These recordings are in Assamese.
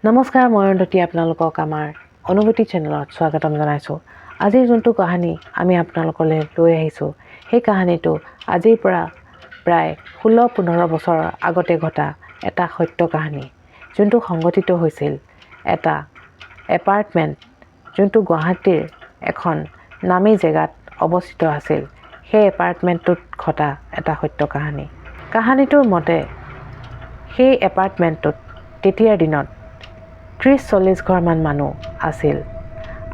নমস্কাৰ, মই অৰুন্ধতী, আপোনালোকক আমাৰ অনুভূতি চেনেলত স্বাগতম জনাইছোঁ। আজিৰ যোনটো কাহিনী আমি আপোনালোকলৈ লৈ আহিছোঁ, সেই কাহিনীটো আজিৰ পৰা প্ৰায় 16-15 বছৰৰ আগতে ঘটা এটা সত্য কাহিনী, যোনটো সংঘটিত হৈছিল এটা এপাৰ্টমেণ্ট, যোনটো গুৱাহাটীৰ এখন নামী জেগাত অৱস্থিত আছিল। সেই এপাৰ্টমেণ্টটোত ঘটা এটা সত্য কাহিনী। কাহিনীটোৰ মতে সেই এপাৰ্টমেণ্টটোত তেতিয়াৰ দিনত 30-40 ঘৰমান মানুহ আছিল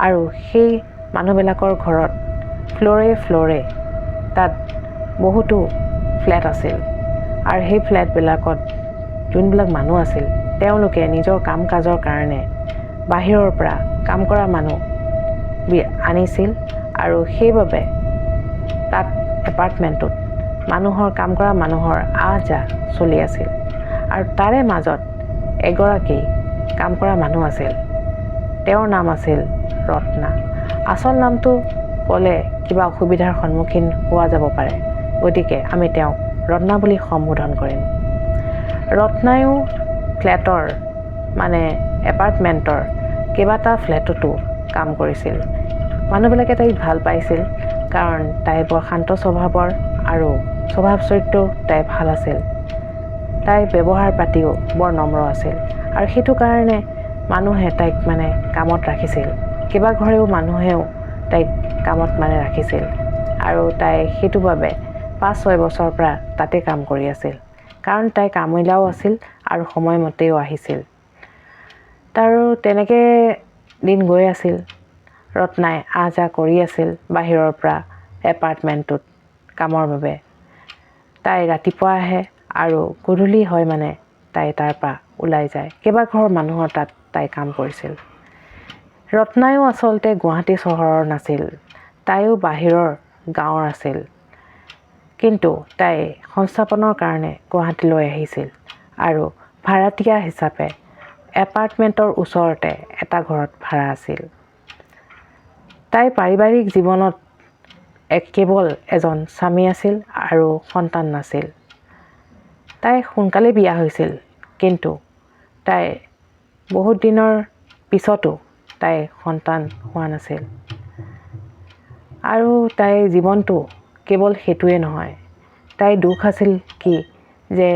আৰু সেই মানুহবিলাকৰ ঘৰত ফ্ল'ৰে ফ্ল'ৰে তাত বহুতো ফ্লেট আছিল। আৰু সেই ফ্লেটবিলাকত যোনবিলাক মানুহ আছিল, তেওঁলোকে নিজৰ কাম কাজৰ কাৰণে বাহিৰৰ পৰা কাম কৰা মানুহ আনিছিল আৰু সেইবাবে তাত এপাৰ্টমেণ্টটোত মানুহৰ, কাম কৰা মানুহৰ আহ যাহ চলি আছিল। আৰু তাৰে মাজত এগৰাকী কাম কৰা মানুহ আছিল, তেওঁৰ নাম আছিল ৰত্না। আচল নামটো ক'লে কিবা অসুবিধাৰ সন্মুখীন হোৱা যাব পাৰে, গতিকে আমি তেওঁক ৰত্না বুলি সম্বোধন কৰিম। ৰত্নায়ো ফ্লেটৰ, মানে এপাৰ্টমেণ্টৰ কেইবাটা ফ্লেটতো কাম কৰিছিল। মানুহবিলাকে তাইক ভাল পাইছিল, কাৰণ তাই বৰ শান্ত স্বভাৱৰ আৰু স্বভাৱ চৰিত্ৰও তাই ভাল আছিল। তাইৰ ব্যৱহাৰ পাতিও বৰ নম্ৰ আছিল আৰু সেইটো কাৰণে মানুহে তাইক মানে কামত ৰাখিছিল। কেইবাঘৰেও মানুহেও তাইক কামত মানে ৰাখিছিল আৰু তাই সেইটো বাবে 5-6 বছৰৰ পৰা তাতে কাম কৰি আছিল, কাৰণ তাই কামিলাও আছিল আৰু সময়মতেও আহিছিল। তাৰো তেনেকৈ দিন গৈ আছিল। ৰত্নাই আহ যাহ কৰি আছিল বাহিৰৰ পৰা এপাৰ্টমেণ্টটোত কামৰ বাবে। তাই ৰাতিপুৱা আহে আৰু গধূলি হয় মানে তাই তাৰ পৰা ওলাই যায়। কেইবাঘৰ মানুহৰ তাত তাই কাম কৰিছিল। ৰত্নায়ো আচলতে গুৱাহাটী চহৰৰ নাছিল, তাইও বাহিৰৰ গাঁৱৰ আছিল। কিন্তু তাই সংস্থাপনৰ কাৰণে গুৱাহাটীলৈ আহিছিল আৰু ভাড়াতীয়া হিচাপে এপাৰ্টমেণ্টৰ ওচৰতে এটা ঘৰত ভাড়া আছিল। তাইৰ পাৰিবাৰিক জীৱনত কেৱল এজন স্বামী আছিল আৰু সন্তান নাছিল। তাই সোনকালে বিয়া হৈছিল, কিন্তু তাইৰ বহুত দিনৰ পিছতো তাইৰ সন্তান হোৱা নাছিল। আৰু তাইৰ জীৱনটো কেৱল সেইটোৱে নহয়, তাইৰ দুখ আছিল কি যে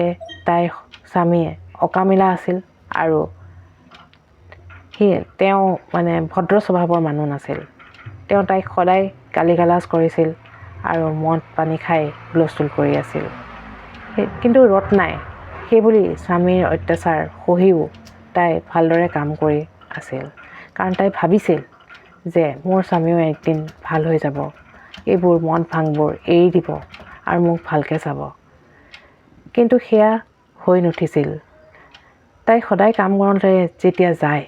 তাইৰ স্বামীয়ে অকামিলা আছিল আৰু তেওঁ মানে ভদ্ৰ স্বভাৱৰ মানুহ নাছিল। তেওঁ তাইক সদায় গালি গালাজ কৰিছিল আৰু মদ পানী খাই হুলস্থুল কৰি আছিল। কিন্তু ৰত্নাই সেইবুলি স্বামীৰ অত্যাচাৰ সহিও তাই ভালদৰে কাম কৰি আছিল, কাৰণ তাই ভাবিছিল যে মোৰ স্বামীও একদিন ভাল হৈ যাব, এইবোৰ মদ ভাংবোৰ এৰি দিব আৰু মোক ভালকৈ চাব। কিন্তু সেয়া হৈ নুঠিছিল। তাই সদায় কাম কৰোঁতে যেতিয়া যায়,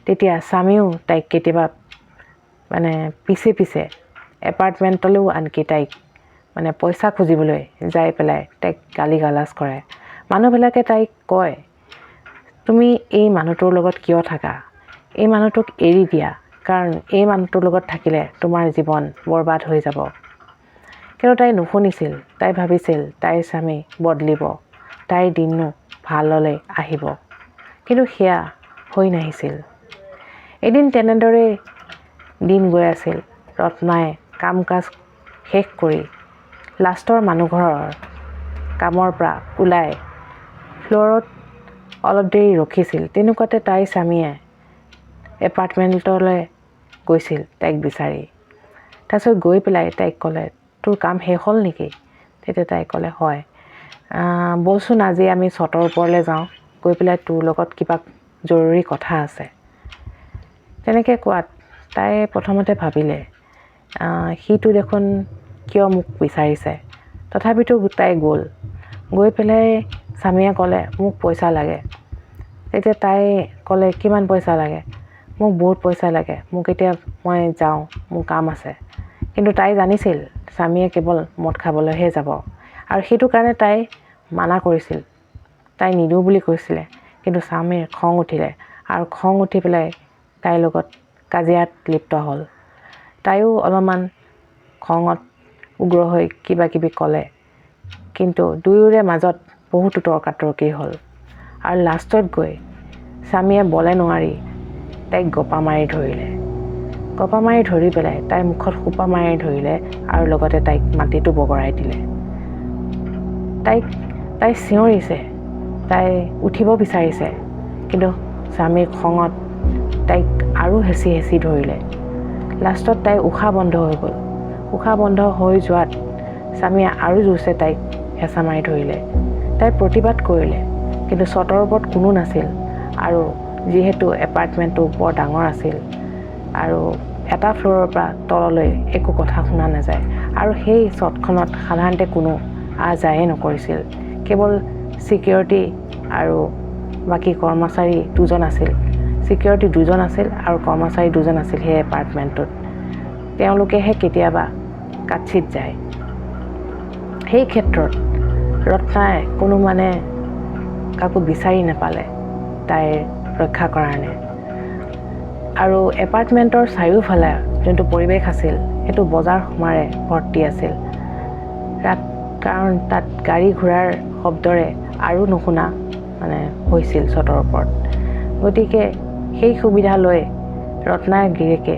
তেতিয়া স্বামীও তাইক কেতিয়াবা মানে পিছে পিছে এপাৰ্টমেণ্টলৈও আনকি তাইক মানে পইচা খুজিবলৈ যাই পেলাই তাইক গালি গালাজ কৰে। মানুহবিলাকে তাইক কয়, তুমি এই মানুহটোৰ লগত কিয় থাকা? এই মানুহটোক এৰি দিয়া, কাৰণ এই মানুহটোৰ লগত থাকিলে তোমাৰ জীৱন বৰবাদ হৈ যাব। কিন্তু তাই নুশুনিছিল। তাই ভাবিছিল তাইৰ স্বামী বদলিব, তাইৰ দিনো ভাললৈ আহিব। কিন্তু সেয়া হৈ নাহিছিল। এদিন তেনেদৰেই দিন গৈ আছিল। ৰত্নাই কাম কাজ শেষ কৰি লাষ্টৰ মানুহঘৰৰ কামৰ পৰা ওলাই ফ্ল'ৰত অলপ দেৰি ৰখিছিল। তেনেকুৱাতে তাইৰ স্বামীয়ে এপাৰ্টমেণ্টলৈ গৈছিল তাইক বিচাৰি। তাৰপিছত গৈ পেলাই তাইক ক'লে, তোৰ কাম শেষ হ'ল নেকি? তেতিয়া তাই ক'লে, হয়। ব'লচোন, আজি আমি চটৰ ওপৰলৈ যাওঁ, গৈ পেলাই তোৰ লগত কিবা জৰুৰী কথা আছে। তেনেকৈ কোৱাত তাই প্ৰথমতে ভাবিলে, সিটো দেখোন কিয় মোক বিচাৰিছে? তথাপিতো তাই গ'ল। গৈ পেলাই স্বামীয়ে ক'লে, মোক পইচা লাগে। তেতিয়া তাই ক'লে, কিমান পইচা লাগে? মোক বহুত পইচা লাগে, মোক এতিয়া মই যাওঁ, মোৰ কাম আছে। কিন্তু তাই জানিছিল স্বামীয়ে কেৱল মদ খাবলৈহে যাব আৰু সেইটো কাৰণে তাই মানা কৰিছিল। তাই নিদিওঁ বুলি কৈছিলে। কিন্তু স্বামীৰ খং উঠিলে আৰু খং উঠি পেলাই তাইৰ লগত কাজিয়াত লিপ্ত হ'ল। তাইও অলপমান খঙত উগ্ৰ হৈ কিবা কিবি ক'লে, কিন্তু দুয়োৰে মাজত বহুতো তৰ্কাতৰ্কি হ'ল আৰু লাষ্টত গৈ স্বামীয়ে বলে নোৱাৰি তাইক গপা মাৰি ধৰিলে। গপা মাৰি ধৰি পেলাই তাইৰ মুখত সোপা মাৰি ধৰিলে আৰু লগতে তাইক মাটিটো বগৰাই দিলে। তাই চিঞৰিছে, তাই উঠিব বিচাৰিছে, কিন্তু স্বামীৰ খঙত তাইক আৰু হেঁচি হেঁচি ধৰিলে। লাষ্টত তাইৰ উশাহ বন্ধ হৈ গ'ল। উশাহ বন্ধ হৈ যোৱাত স্বামীয়ে আৰু জোৰছে তাইক হেঁচা মাৰি ধৰিলে। তাই প্ৰতিবাদ কৰিলে, কিন্তু চটৰ ওপৰত কোনো নাছিল আৰু যিহেতু এপাৰ্টমেণ্টটো বৰ ডাঙৰ আছিল আৰু এটা ফ্ল'ৰৰ পৰা তললৈ একো কথা শুনা নাযায় আৰু সেই চটখনত সাধাৰণতে কোনো আহ যাহে নকৰিছিল, কেৱল ছিকিউৰিটি আৰু বাকী কৰ্মচাৰী দুজন আছিল। ছিকিউৰিটি দুজন আছিল আৰু কৰ্মচাৰী দুজন আছিল সেই এপাৰ্টমেণ্টটোত। তেওঁলোকেহে কেতিয়াবা কাচিৎ যায়। সেই ক্ষেত্ৰত ৰত্নাই কোনো মানে কাকো বিচাৰি নাপালে তাইৰ ৰক্ষা কাৰণে। আৰু এপাৰ্টমেণ্টৰ চাৰিওফালে যোনটো পৰিৱেশ আছিল, সেইটো বজাৰ সমাৰে ভৰ্তি আছিল ৰাত, কাৰণ তাত গাড়ী ঘোঁৰাৰ শব্দৰে আৰু নুশুনা মানে হৈছিল চটৰ ওপৰত। গতিকে সেই সুবিধা লৈ ৰত্নাৰ গিৰিয়েকে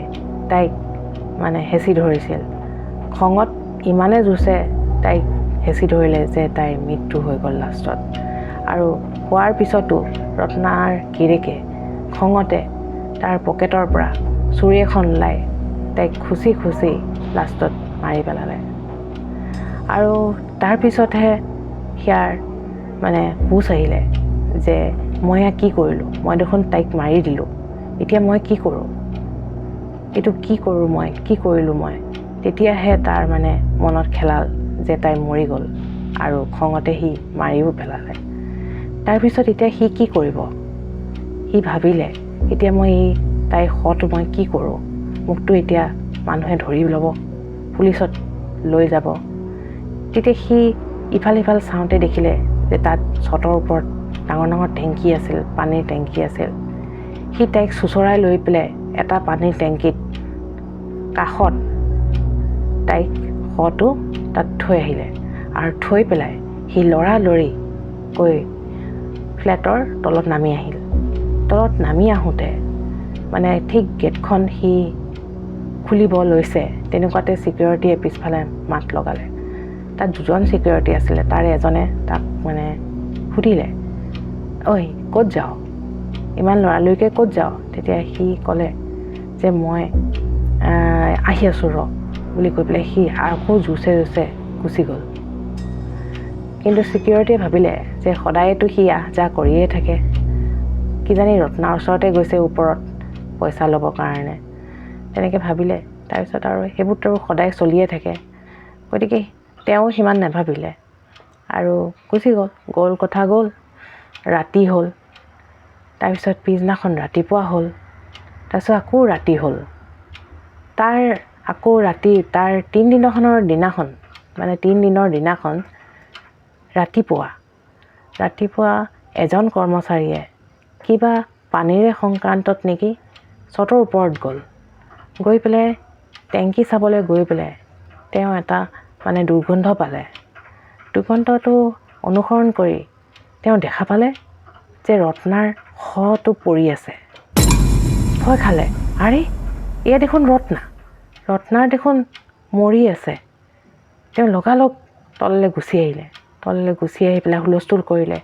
তাইক মানে হেঁচি ধৰিছিল। খঙত ইমানে জোৰছে তাইক হেঁচি ধৰিলে যে তাইৰ মৃত্যু হৈ গ'ল লাষ্টত। আৰু হোৱাৰ পিছতো ৰত্নাৰ গিৰিয়েকে খঙতে তাৰ পকেটৰ পৰা চুৰি এখন ওলাই তাইক খুচি খুচি লাষ্টত মাৰি পেলালে। আৰু তাৰপিছতহে সিয়াৰ মানে হুঁচ আহিলে যে মই এয়া কি কৰিলোঁ, মই দেখোন তাইক মাৰি দিলোঁ, এতিয়া মই কি কৰোঁ, এইটো কি কৰোঁ, মই কি কৰিলোঁ মই। তেতিয়াহে তাৰ মানে মনত খেলাল যে তাই মৰি গ'ল আৰু খঙতে সি মাৰিও পেলালে। তাৰপিছত এতিয়া সি কি কৰিব? সি ভাবিলে, এতিয়া মই এই তাইৰ শটো মই কি কৰোঁ, মোকতো এতিয়া মানুহে ধৰি ল'ব, পুলিচত লৈ যাব। তেতিয়া সি ইফাল সিফাল চাওঁতে দেখিলে যে তাত চটৰ ওপৰত ডাঙৰ ডাঙৰ টেংকি আছিল, পানীৰ টেংকি আছিল। সি তাইক চোঁচৰাই লৈ পেলাই এটা পানীৰ টেংকিত কাষত তাইক শটো তাত থৈ আহিলে আৰু থৈ পেলাই সি লৰালৰি গৈ ফ্লেটৰ তলত নামি আহিল। তলত নামি আহোঁতে মানে ঠিক গেটখন সি খুলিব লৈছে, তেনেকুৱাতে ছিকিউৰিটিয়ে পিছফালে মাত লগালে। তাত দুজন ছিকিউৰিটি আছিলে, তাৰে এজনে তাক মানে সুধিলে, ঐ ক'ত যাৱ, ইমান লৰালৰিকৈ ক'ত যাৱ? তেতিয়া সি ক'লে যে মই আহি আছোঁ ৰ বুলি কৈ পেলাই সি আকৌ জোৰছে জোৰছে গুচি গ'ল। কিন্তু ছিকিউৰিটিয়ে ভাবিলে যে সদায়তো সি আহ যাহ কৰিয়ে থাকে, কিজানি ৰত্নাৰ ওচৰতে গৈছে ওপৰত পইচা ল'বৰ কাৰণে, তেনেকৈ ভাবিলে। তাৰপিছত আৰু সেইবোৰতো সদায় চলিয়ে থাকে, গতিকে তেওঁ সিমান নাভাবিলে আৰু গুচি গ'ল। গ'ল কথা গ'ল, ৰাতি হ'ল। তাৰপিছত পিছদিনাখন ৰাতিপুৱা হ'ল, তাৰপিছত আকৌ ৰাতি হ'ল। তাৰ আকৌ ৰাতি তাৰ তিনিদিনাখনৰ দিনাখন, মানে তিনিদিনৰ দিনাখন ৰাতিপুৱা ৰাতিপুৱা এজন কৰ্মচাৰীয়ে কিবা পানীৰে সংক্ৰান্তত নেকি চটৰ ওপৰত গ'ল। গৈ পেলাই টেংকি চাবলৈ গৈ পেলাই তেওঁ এটা মানে দুৰ্গন্ধ পালে। দুৰ্গন্ধটো অনুসৰণ কৰি তেওঁ দেখা পালে যে ৰত্নাৰ শটো পৰি আছে। ভয় খালে, আৰে এয়া দেখোন ৰত্না, ৰত্নাৰ দেখোন মৰি আছে। তেওঁ লগালগ তললৈ গুচি আহিলে। তললৈ গুচি আহি পেলাই হুলস্থুল কৰিলে।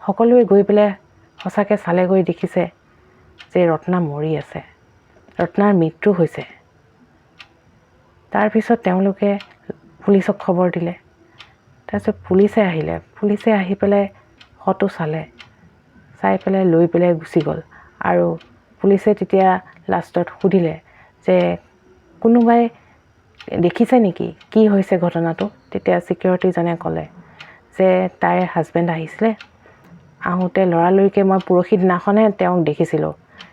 সকলোৱে গৈ পেলাই সঁচাকৈ চালে, গৈ দেখিছে যে ৰত্না মৰি আছে, ৰত্নাৰ মৃত্যু হৈছে। তাৰপিছত তেওঁলোকে পুলিচক খবৰ দিলে। তাৰপিছত পুলিচে আহিলে। পুলিচে আহি পেলাই শটো চালে, চাই পেলাই লৈ পেলাই গুচি গ'ল। আৰু পুলিচে তেতিয়া লাষ্টত সুধিলে যে কোনোবাই দেখিছে নেকি কি হৈছে ঘটনাটো। তেতিয়া ছিকিউৰিটিজনে ক'লে যে তাইৰ হাজবেণ্ড আহিছিলে, আহোঁতে লৰালৰিকৈ মই পৰহি দিনাখনহে তেওঁক দেখিছিলোঁ,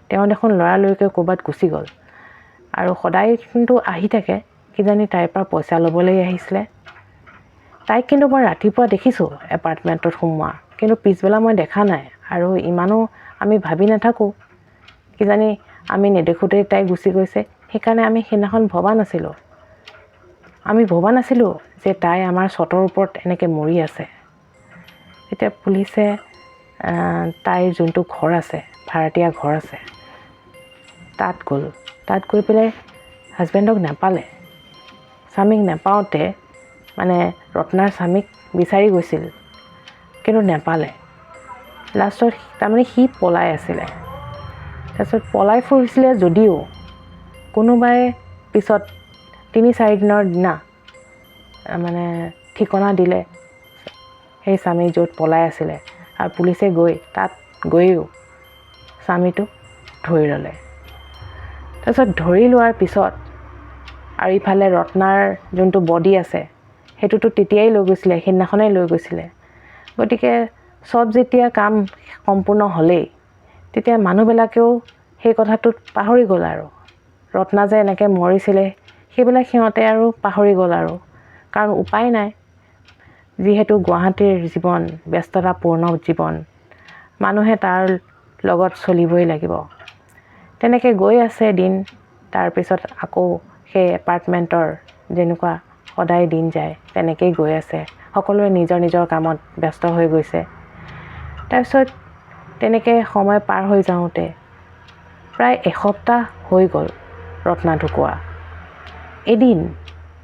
তেওঁ দেখোন লৰালৰিকৈ ক'ৰবাত গুচি গ'ল আৰু সদায় কিন্তু আহি থাকে, কিজানি তাইৰ পৰা পইচা ল'বলৈ আহিছিলে। তাইক কিন্তু মই ৰাতিপুৱা দেখিছোঁ এপাৰ্টমেণ্টত সোমোৱা, কিন্তু পিছবেলা মই দেখা নাই আৰু ইমানো আমি ভাবি নাথাকোঁ, কিজানি আমি নেদেখোঁতেই তাই গুচি গৈছে, সেইকাৰণে আমি সেইদিনাখন ভবা নাছিলোঁ, আমি ভবা নাছিলোঁ যে তাই আমাৰ চটৰ ওপৰত এনেকৈ মৰি আছে। তেতিয়া পুলিচে তাইৰ যোনটো ঘৰ আছে ভাড়াতীয়া ঘৰ আছে তাত গ'ল। তাত গৈ পেলাই হাজবেণ্ডক নাপালে। স্বামীক নাপাওঁতে মানে ৰত্নাৰ স্বামীক বিচাৰি গৈছিল, কিন্তু নাপালে। লাষ্টত তাৰমানে সি পলাই আছিলে। তাৰপিছত পলাই ফুৰিছিলে যদিও কোনোবাই পিছত 3-4 দিনৰ দিনা মানে ঠিকনা দিলে সেই স্বামী য'ত পলাই আছিলে, আৰু পুলিচে গৈ তাত গৈও স্বামীটোক ধৰি ল'লে। তাৰপিছত ধৰি লোৱাৰ পিছত আৰু ইফালে ৰত্নাৰ যোনটো বডি আছে সেইটোতো তেতিয়াই লৈ গৈছিলে, সেইদিনাখনেই লৈ গৈছিলে। গতিকে চব যেতিয়া কাম সম্পূৰ্ণ হ'লেই তেতিয়া মানুহবিলাকেও সেই কথাটোত পাহৰি গ'ল আৰু ৰত্না যে এনেকৈ মৰিছিলে সেইবিলাক সিহঁতে আৰু পাহৰি গ'ল আৰু, কাৰণ উপায় নাই। যিহেতু গুৱাহাটীৰ জীৱন ব্যস্ততাপূৰ্ণ জীৱন, মানুহে তাৰ লগত চলিবই লাগিব। তেনেকৈ গৈ আছে দিন। তাৰপিছত আকৌ সেই এপাৰ্টমেণ্টৰ যেনেকুৱা সদায় দিন যায় তেনেকেই গৈ আছে। সকলোৱে নিজৰ নিজৰ কামত ব্যস্ত হৈ গৈছে। তাৰপিছত তেনেকৈ সময় পাৰ হৈ যাওঁতে প্ৰায় এসপ্তাহ হৈ গ'ল ৰত্না ঢুকোৱা। এদিন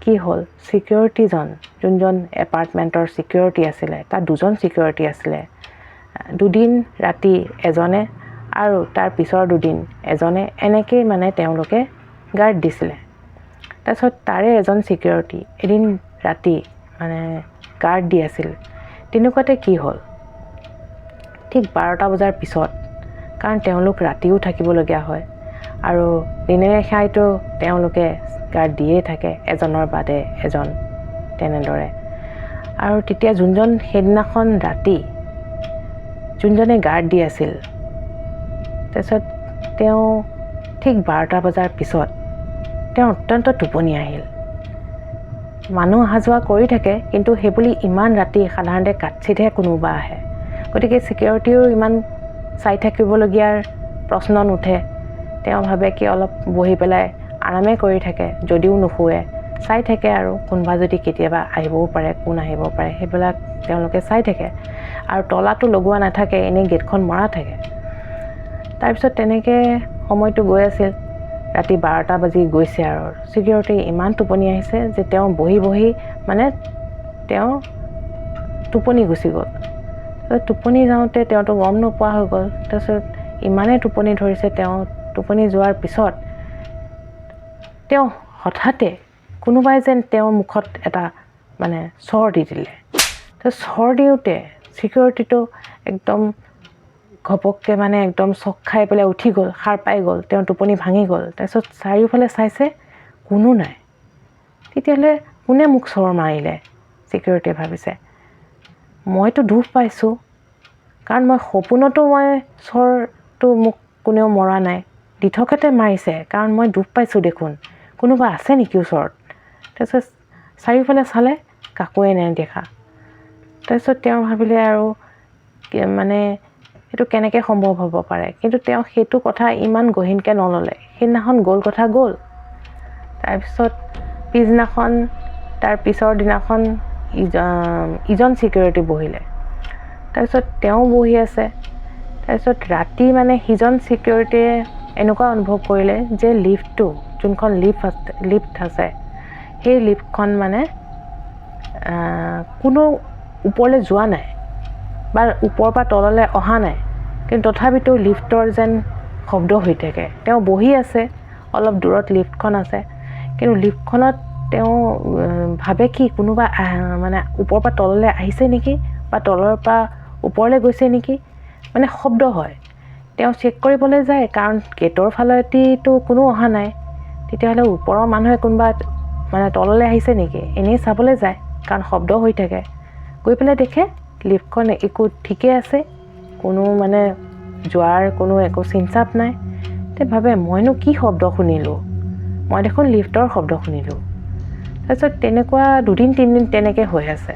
কি হ'ল, ছিকিউৰিটিজন, যোনজন এপাৰ্টমেণ্টৰ ছিকিউৰিটি আছিলে, তাত দুজন ছিকিউৰিটি আছিলে। দুদিন ৰাতি এজনে আৰু তাৰ পিছৰ দুদিন এজনে, এনেকেই মানে তেওঁলোকে গাৰ্ড দিছিলে। তাৰপিছত তাৰে এজন ছিকিউৰিটি এদিন ৰাতি মানে গাৰ্ড দি আছিল। তেনেকুৱাতে কি হ'ল, ঠিক 12টা বজাৰ পিছত, কাৰণ তেওঁলোক ৰাতিও থাকিবলগীয়া হয় আৰু দিনে নিশাইতো তেওঁলোকে গাৰ্ড দিয়ে থাকে, এজনৰ বাদে এজন তেনেদৰে। আৰু তেতিয়া যোনজন সেইদিনাখন ৰাতি যোনজনে গাৰ্ড দি আছিল, তাৰপিছত তেওঁ ঠিক 12টা বজাৰ পিছত তেওঁ অত্যন্ত টোপনি আহিল। মানুহ অহা যোৱা কৰি থাকে, কিন্তু সেইবুলি ইমান ৰাতি সাধাৰণতে কাটচিতহে কোনোবা আহে, গতিকে ছিকিউৰিটিও ইমান চাই থাকিবলগীয়াৰ প্ৰশ্ন নুঠে। তেওঁ ভাবে কি অলপ বহি পেলাই আৰামে কৰি থাকে, যদিও নুশুৱে চাই থাকে আৰু কোনোবা যদি কেতিয়াবা আহিবও পাৰে, কোন আহিব পাৰে সেইবিলাক তেওঁলোকে চাই থাকে। আৰু তলাটো লগোৱা নাথাকে, এনেই গেটখন মৰা থাকে। তাৰপিছত তেনেকৈ সময়টো গৈ আছিল, ৰাতি 12টা বাজি গৈছে আৰু ছিকিউৰিটি ইমান টোপনি আহিছে যে তেওঁ বহি বহি মানে তেওঁ টোপনি গুচি গ'ল। তাৰপিছত টোপনি যাওঁতে তেওঁতো গম নোপোৱা হৈ গ'ল। তাৰপিছত ইমানেই টোপনি ধৰিছে, তেওঁ টোপনি যোৱাৰ পিছত তেওঁ হঠাতে কোনোবাই যেন তেওঁৰ মুখত এটা মানে চৰ দি দিলে। তো চৰ দিওঁতে ছিকিউৰিটিটো একদম ঘপককৈ মানে একদম চক খাই পেলাই উঠি গ'ল, সাৰ পাই গ'ল, তেওঁৰ টোপনি ভাঙি গ'ল। তাৰপিছত চাৰিওফালে চাইছে কোনো নাই, তেতিয়াহ'লে কোনে মোক চৰ মাৰিলে ছিকিউৰিটিয়ে ভাবিছে। মইতো দুখ পাইছোঁ, কাৰণ মই সপোনতো মই চৰটো মোক কোনেও মৰা নাই, দিঠকতে মাৰিছে, কাৰণ মই দুখ পাইছোঁ দেখোন, কোনোবা আছে নেকি ওচৰত? তাৰপিছত চাৰিওফালে চালে, কাকোৱে নেদেখা। তাৰপিছত তেওঁ ভাবিলে আৰু মানে সেইটো কেনেকৈ সম্ভৱ হ'ব পাৰে, কিন্তু তেওঁ সেইটো কথা ইমান গহীনকৈ নল'লে। সেইদিনাখন গ'ল কথা গ'ল। তাৰপিছত পিছদিনাখন, তাৰ পিছৰ দিনাখন ইজন ছিকিউৰিটি বহিলে। তাৰপিছত তেওঁ বহি আছে। তাৰপিছত ৰাতি মানে সিজন ছিকিউৰিটিয়ে এনেকুৱা অনুভৱ কৰিলে যে লিফ্টটো, যোনখন লিফ্ট আছে, সেই লিফ্টখন মানে কোনো ওপৰলৈ যোৱা নাই বা ওপৰৰ পৰা তললৈ অহা নাই, কিন্তু তথাপিতো লিফ্টৰ যেন শব্দ হৈ থাকে। তেওঁ বহি আছে, অলপ দূৰত লিফ্টখন আছে, কিন্তু লিফ্টখনত তেওঁ ভাবে কি কোনোবা মানে ওপৰৰ পৰা তললৈ আহিছে নেকি বা তলৰ পৰা ওপৰলৈ গৈছে নেকি, মানে শব্দ হয়। তেওঁ চেক কৰিবলৈ যায়, কাৰণ গেটৰ ফালেদিতো কোনো অহা নাই, তেতিয়াহ'লে ওপৰৰ মানুহে কোনোবা মানে তললৈ আহিছে নেকি এনেই চাবলৈ যায়, কাৰণ শব্দ হৈ থাকে। গৈ পেলাই দেখে লিফ্টখন একো ঠিকে আছে, কোনো মানে যোৱাৰ কোনো একো চিনচাপ নাই। তে ভাবে মইনো কি শব্দ শুনিলোঁ, মই দেখোন লিফ্টৰ শব্দ শুনিলোঁ। তাৰপিছত তেনেকুৱা দুদিন তিনিদিন তেনেকৈ হৈ আছে।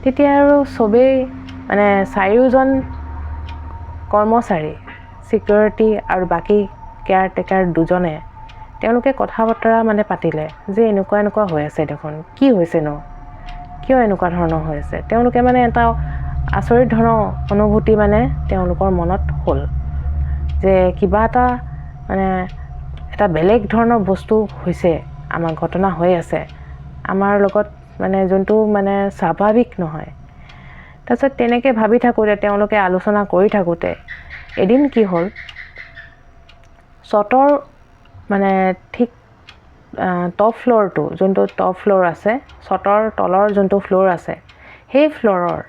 তেতিয়া আৰু চবেই মানে চাৰিওজন কৰ্মচাৰী, ছিকিউৰিটি আৰু বাকী কেয়াৰটেকাৰ দুজনে, তেওঁলোকে কথা বতৰা মানে পাতিলে যে এনেকুৱা এনেকুৱা হৈ আছে দেখোন, কি হৈছেনো, কিয় এনেকুৱা ধৰণৰ হৈ আছে। তেওঁলোকে মানে এটা আচৰিত ধৰণৰ অনুভূতি মানে তেওঁলোকৰ মনত হ'ল। যে কিবা এটা মানে এটা বেলেগ ধৰণৰ বস্তু হৈছে, আমাৰ ঘটনা হৈ আছে আমাৰ লগত, মানে যোনটো মানে স্বাভাৱিক নহয়। তাৰপিছত তেনেকৈ ভাবি থাকোঁতে, তেওঁলোকে আলোচনা কৰি থাকোঁতে এদিন কি হ'ল, চটৰ মানে ঠিক টপ ফ্ল'ৰটো, যোনটো টপ ফ্ল'ৰ আছে, চটৰ তলৰ যোনটো ফ্ল'ৰ আছে, সেই ফ্ল'ৰৰ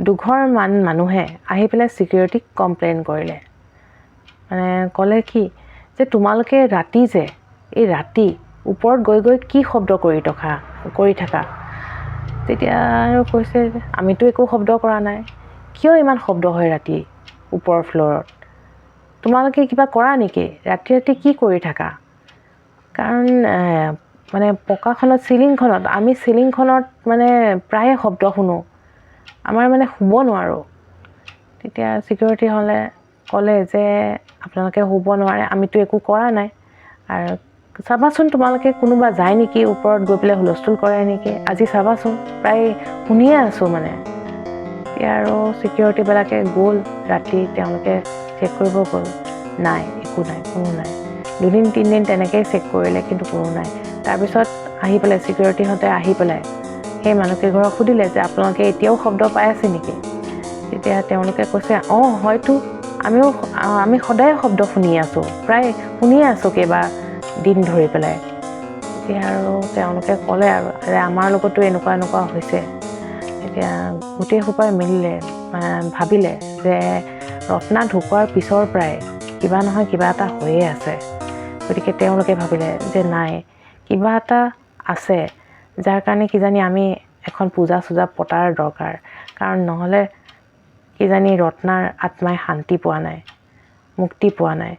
দুঘৰমান মানুহে আহি পেলাই ছিকিউৰিটিক কমপ্লেইন কৰিলে। মানে ক'লে কি যে তোমালোকে ৰাতি যে এই ৰাতি ওপৰত গৈ গৈ কি শব্দ কৰি থাকা? তেতিয়া আৰু কৈছে যে আমিতো একো শব্দ কৰা নাই, কিয় ইমান শব্দ হয় ৰাতি ওপৰৰ ফ্ল'ৰত? তোমালোকে কিবা কৰা নেকি? ৰাতি ৰাতি কি কৰি থাকা? কাৰণ মানে পকাখনত, চিলিংখনত, আমি চিলিংখনত মানে প্ৰায়ে শব্দ শুনো, আমাৰ মানে শুব নোৱাৰোঁ। তেতিয়া ছিকিউৰিটি হ'লে ক'লে যে আপোনালোকে শুব নোৱাৰে, আমিতো একো কৰা নাই, আৰু চাবাচোন তোমালোকে কোনোবা যায় নেকি ওপৰত গৈ পেলাই হুলস্থুল কৰে নেকি, আজি চাবাচোন, প্ৰায় শুনিয়ে আছোঁ মানে। তেতিয়া আৰু ছিকিউৰিটিবিলাকে গ'ল ৰাতি, তেওঁলোকে চেক কৰিব গ'ল, নাই একো নাই, কোনো নাই। দুদিন তিনিদিন তেনেকৈয়ে চেক কৰিলে, কিন্তু কোনো নাই। তাৰপিছত আহি পেলাই ছিকিউৰিটিহঁতে আহি পেলাই সেই মানুহকেইঘৰক সুধিলে যে আপোনালোকে এতিয়াও শব্দ পাই আছে নেকি? তেতিয়া তেওঁলোকে কৈছে অঁ হয়তো, আমি সদায় শব্দ শুনি আছোঁ, প্ৰায় শুনিয়ে আছোঁ কেইবা দিন ধৰি পেলাই। তেতিয়া আৰু তেওঁলোকে ক'লে আৰু যে আমাৰ লগতো এনেকুৱা এনেকুৱা হৈছে। এতিয়া গোটেই সোপাই মিলিলে ভাবিলে যে ৰত্না ঢুকোৱাৰ পিছৰ পৰাই কিবা নহয় কিবা এটা হৈয়ে আছে। গতিকে তেওঁলোকে ভাবিলে যে নাই, কিবা এটা আছে, যাৰ কাৰণে কিজানি আমি এখন পূজা চূজা পতাৰ দৰকাৰ, কাৰণ নহ'লে কিজানি ৰত্নাৰ আত্মাই শান্তি পোৱা নাই, মুক্তি পোৱা নাই।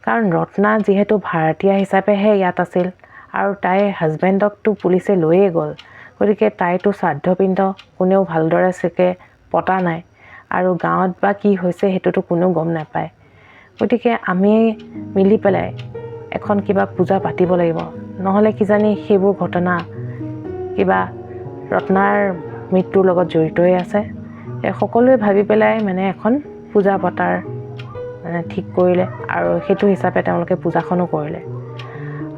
কাৰণ ৰত্না যিহেতু ভাড়াতীয়া হিচাপেহে ইয়াত আছিল আৰু তাইৰ হাজবেণ্ডকতো পুলিচে লৈয়ে গ'ল, গতিকে তাইতো শ্ৰাদ্ধপিণ্ড কোনেও ভালদৰে চাগে পতা নাই, আৰু গাঁৱত বা কি হৈছে সেইটোতো কোনেও গম নাপায়। গতিকে আমি মিলি পেলাই এখন কিবা পূজা পাতিব লাগিব, নহ'লে কিজানি সেইবোৰ ঘটনা কিবা ৰত্নাৰ মৃত্যুৰ লগত জড়িতই আছে। এই সকলোৱে ভাবি পেলাই মানে এখন পূজা পতাৰ মানে ঠিক কৰিলে আৰু সেইটো হিচাপে তেওঁলোকে পূজাখনো কৰিলে।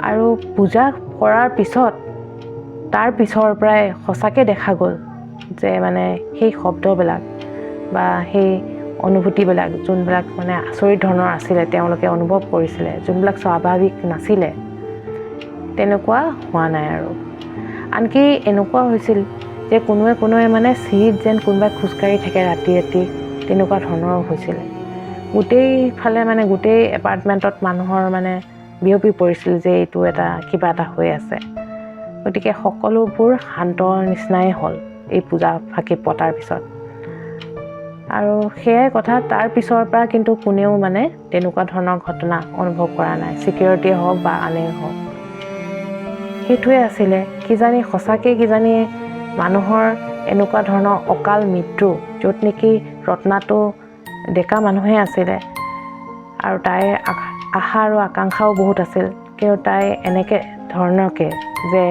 আৰু পূজা কৰাৰ পিছত তাৰ পিছৰ পৰাই সঁচাকৈ দেখা গ'ল যে মানে সেই শব্দবিলাক বা সেই অনুভূতিবিলাক যোনবিলাক মানে আচৰিত ধৰণৰ আছিলে, তেওঁলোকে অনুভৱ কৰিছিলে, যোনবিলাক স্বাভাৱিক নাছিলে, তেনেকুৱা হোৱা নাই। আৰু আনকি এনেকুৱা হৈছিল যে কোনোৱে কোনোৱে মানে চিৰিত যেন কোনোবাই খোজকাঢ়ি থাকে ৰাতি ৰাতি, তেনেকুৱা ধৰণৰো হৈছিলে। গোটেইফালে মানে গোটেই এপাৰ্টমেণ্টত মানুহৰ মানে বিয়পি পৰিছিল যে এইটো এটা কিবা এটা হৈ আছে। গতিকে সকলোবোৰ শান্ত নিচিনাই হ'ল এই পূজা ফাঁকি পতাৰ পিছত। আৰু সেয়াই কথা, তাৰ পিছৰ পৰা কিন্তু কোনেও মানে তেনেকুৱা ধৰণৰ ঘটনা অনুভৱ কৰা নাই, ছিকিউৰিটিয়ে হওক বা আনেই হওক। সেইটোৱে আছিলে কিজানি সঁচাকৈ কিজানি মানুহৰ এনেকুৱা ধৰণৰ অকাল মৃত্যু, য'ত নেকি ৰত্নাটো ডেকা মানুহে আছিলে আৰু তাইৰ আশা আৰু আকাংক্ষাও বহুত আছিল, কিন্তু তাই এনেকৈ ধৰণৰকৈ যে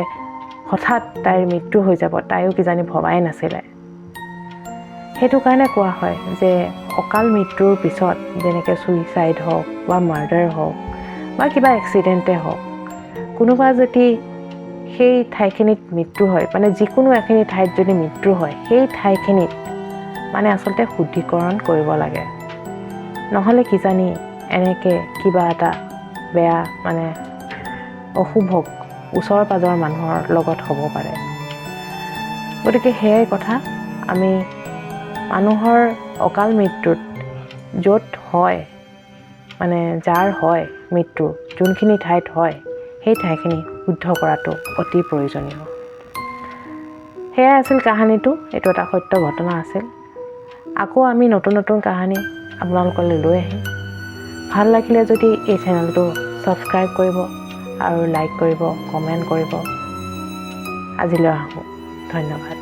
হঠাৎ তাইৰ মৃত্যু হৈ যাব, তাইও কিজানি ভবাই নাছিলে। সেইটো কাৰণে কোৱা হয় যে অকাল মৃত্যুৰ পিছত যেনেকৈ ছুইচাইড হওক বা মাৰ্ডাৰ হওক বা কিবা এক্সিডেণ্টে হওক, কোনোবা যদি সেই ঠাইখিনিত মৃত্যু হয়, মানে যিকোনো এখিনি ঠাইত যদি মৃত্যু হয়, সেই ঠাইখিনিত মানে আচলতে শুদ্ধিকৰণ কৰিব লাগে, নহ'লে কিজানি এনেকৈ কিবা এটা বেয়া মানে অশুভ ওচৰ পাজৰ মানুহৰ লগত হ'ব পাৰে। গতিকে সেয়াই কথা, আমি মানুহৰ অকাল মৃত্যুত য'ত হয় মানে যাৰ হয় মৃত্যু, যোনখিনি ঠাইত হয় সেই ঠাইখিনি শুদ্ধ কৰাটো অতি প্ৰয়োজনীয়। সেয়াই আছিল কাহিনীটো, এইটো এটা সত্য ঘটনা আছিল। আকৌ আমি নতুন নতুন কাহিনী আপোনালোকলৈ লৈ আহিম। ভাল লাগিলে যদি এই চেনেলটো ছাবস্ক্ৰাইব কৰিব আৰু লাইক কৰিব, কমেণ্ট কৰিব। আজিলৈ আহোঁ, ধন্যবাদ।